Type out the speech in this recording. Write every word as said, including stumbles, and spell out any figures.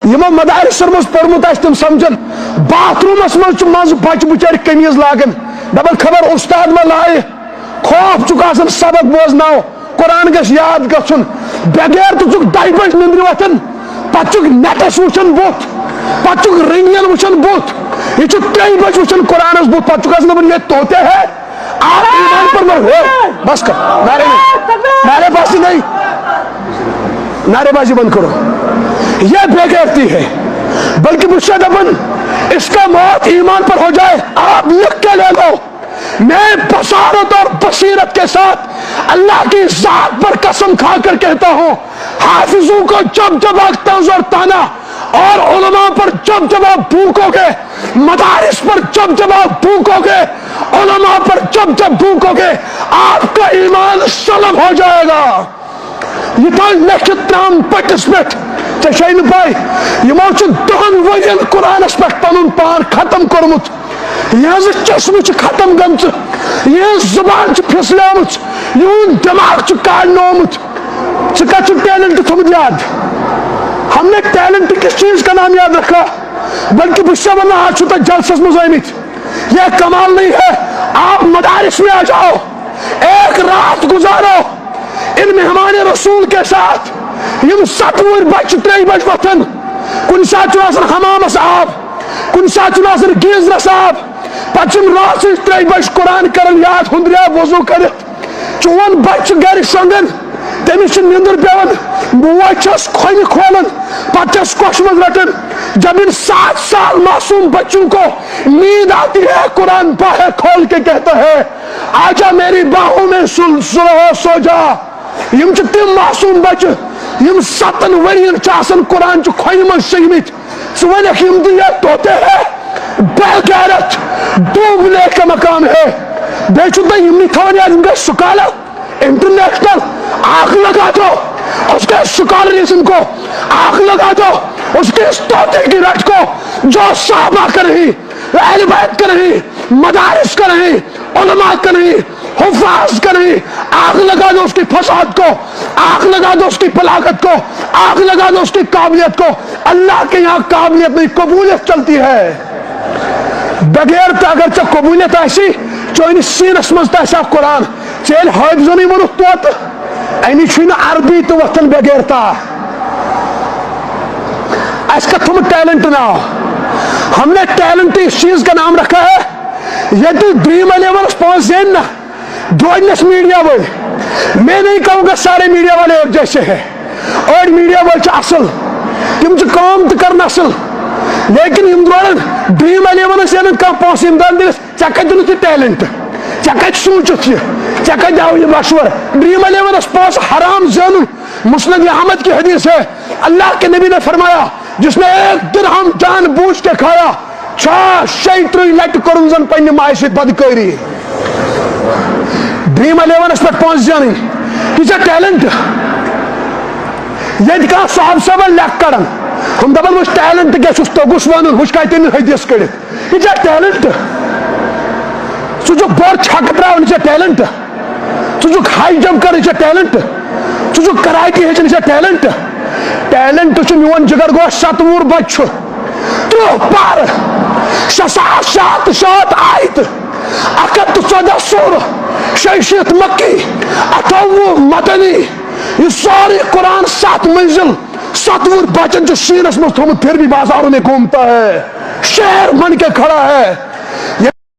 یِمو مدارسن منٛز پوٚرمُت آسہِ، تِم سمجھن۔ باتھ روٗمس منٛز چھُ منٛزٕ بچہٕ بچٲرۍ قمیٖض لاگان، دپان خبر استاد ما لایہِ۔ خوف چھُکھ آسان سبق بوزناو، قرآن گژھِ یاد گژھُن۔ بغیر تہٕ چھُکھ دَہہِ بجہِ نندرِ وۄتھان، پتہٕ چھُکھ نیٹس وٕچھان بُتھ، پتہٕ چھُکھ رنگین وٕچھان بُتھ۔ یہِ چھُ ترٛیٚیہِ بجہِ وٕچھان قرآنس بُتھ، پتہٕ چھُکھ آسان دپان، یہ طوطے ہے، آپ ایمان پر مر ہو۔ بس کر، نعرے نہیں، نعرے بازی نہیں، نعرے بازی بند کرو، یہ بے غیرتی ہے۔ بلکہ مجھ سے دپن، اس کا موت ایمان پر ہو جائے، آپ لکھ کے لے لو۔ میں بصارت اور بصیرت کے ساتھ اللہ کی ذات پر قسم کھا کر کہتا ہوں، حافظوں کو جب جب آپ طنز اور طعنہ اور علماء پر جب جب آپ بھونکو گے، مدارس پر جب جب آپ بھونکو گے، علماء پر جب جب بھونکو گے، آپ کا ایمان سلب ہو جائے گا۔ یہ تھا لکھت نام پٹس پہ، ژےٚ چھے نہٕ پَے، یِمو چھُ دَہَن ؤرین قرآنس پٮ۪ٹھ پنُن پان ختم کوٚرمُت۔ یِہٕنٛز چشمہٕ چھِ ختم گٔمژٕ، یِہٕنٛز زُبان چھِ پھِسلیمٕژ، یِہُنٛد دٮ۪ماغ چھُ کاڈنومُت۔ ژٕ کتھ چھُکھ ٹیلنٹ تھوٚمُت یاد؟ ہم نے ٹیلنٹ کس چیز کا نام یاد رکھا؟ بلکہ بہٕ چھُسے ونان، آز چھِو تُہۍ جلسس منٛز آمٕتۍ۔ یہ کمال نہیں ہے، آپ مدارس میں آ جاؤ، ایک رات گزارو ان مہمان رسول کے ساتھ۔ یِم ستوٗرۍ بچہِ چھِ ترٛیٚیہِ بجہِ وۄتھان، کُنہِ ساتہٕ چھُنہٕ آسان حمامس آب، کُنہِ ساتہٕ چھُنہٕ آسان گیٖزرس آب، پتہٕ چھِ یِم راتھٕچ ترٛیٚیہِ بجہِ قرآن کران یاد، ہُنٛدرِ آب وضو کٔرِتھ۔ چون بچہ گرِ شۄنگان، تٔمِس چھِ نِندٕر پٮ۪وان، موج چھس کھۄنہِ کھولان، پتہٕ چھس کۄچھہِ منٛز رٹان۔ جب ان سات سال معصوم بچوں کو نیند آتی ہے، قرآن باہر کھول کے کہتا ہے، آجا میری باہوں میں سل-، سو جا۔ یِم چھِ تِم معصوم بچہ، یِم ستن ؤرین چھِ آسان قرآن چہِ کھۄنہِ منٛز شۄنگمٕتۍ۔ ژٕ وَنکھ یِم دُنیا طوطے ہے، بے غیرت، ڈوبنے کا مقام ہے۔ بیٚیہِ چھُ تۄہہِ یِمنٕے تھاوان یاد، یِم گٔے سکالر، انٹرنیشنل۔ آگ لگا دو اس کے سکالرزم کو، آگ لگا دو اس کے اس طوطے کی رٹ کو، جو صحابہ کا نہیں، اہل بیت کا نہیں، مدارس کا نہیں، علماء کا نہیں، حفاظ کا نہیں۔ آگ لگا دو اس کی فصاحت کو، آگ لگا دو اس کی بلاغت کو، آگ لگا دو اس کی قابلیت کو۔ اللہ کے یہاں قابلیت نہیں، قبولیت چلتی ہے۔ بغیر تہٕ اگر ژےٚ قبولیت آسی، چٲنِس سیٖنس منٛز تہِ آسہِ ہا قرآن، ژےٚ ییٚلہِ حٲفظنٕے ووٚنُتھ طوطہٕ، اَمہِ چھُے نہٕ عربی تہِ وۄتھان بغیر تا۔ اَسہِ کَتھ تھوٚمُت ٹیلنٹ ناو؟ ہم نے ٹیلنٹ اس چیز کا نام رکھا ہے، ییٚتہِ ڈرٛیٖم الیونس پونٛسہٕ زینہِ نا، درٛوڈنس میڈیا وٲلۍ، میں نہیں کہوں گا سارے میڈیا والے ایک جیسے ہیں، أڑۍ میڈیا وٲلۍ چھِ اصل، تِم چھِ کٲم تہِ کران اصل، لیکن یِم درٛوڈن ڈرٛیٖم الیونس ییٚلہِ نہٕ کانٛہہ پونٛسہٕ یِم دَپن تٔمِس، ژےٚ کَتہِ اوٚنُتھ یہِ ٹیلنٹ؟ ژےٚ کَتہِ سوٗنٛچُتھ یہِ؟ ژےٚ کَتہِ آو یہِ مشورٕ؟ ڈرٛیٖم الیونس پونٛسہٕ حرام زینُن، مسند احمد کی حدیث ہے، اللہ کے نبی نے فرمایا، جس نے ایک درہم جان بوجھ کے کھایا، چھا شیٚیہِ ترٕٛہ لٹہِ کوٚرُن زن پننہِ ماجہِ سۭتۍ بدکٲری۔ ڈرٛیٖم الیونس پٮ۪ٹھ پونٛسہٕ زینٕنۍ، یہِ چھا ٹیلنٹ؟ ییٚتہِ کانٛہہ صاحب صٲبن لیکھ کڑان، ہُم دپان، وٕچھ ٹیلنٹ کیٛاہ چھُس، توٚگُس ونُن، وٕچھ کتہِ أنِو حدیث کٔڑِتھ۔ یہِ چھا ٹیلنٹ؟ ژٕ چھُکھ بۄر چھکہٕ تراوان، یہِ چھا ٹیلنٹ؟ ژٕ چھُکھ ہاے جمپ کران، یہِ چھا ٹیلنٹ؟ ژٕ چھُکھ کراٹے ہیٚچھان، یہِ چھا ٹیلنٹ؟ ٹیلنٹ چھُ میون جگر گوش ستوُر بچہٕ چھُ، ترٕٛہ پارٕ، شےٚ ساس شےٚ ہتھ تہٕ شیٚے ہتھ آیتہٕ، اکھ ہتھ تہٕ ژۄدہ سورٕ، شیٚیہِ شیٖتھ مکی، اَٹھووُہ مدنی، یہِ سورُے قرآن ستھ منزل ستوُر بچن چھُ سیٖنس منٛز تھوٚمُت، پھر بھی بازاروں میں گھومتا ہے، شیر بن کے کھڑا ہے۔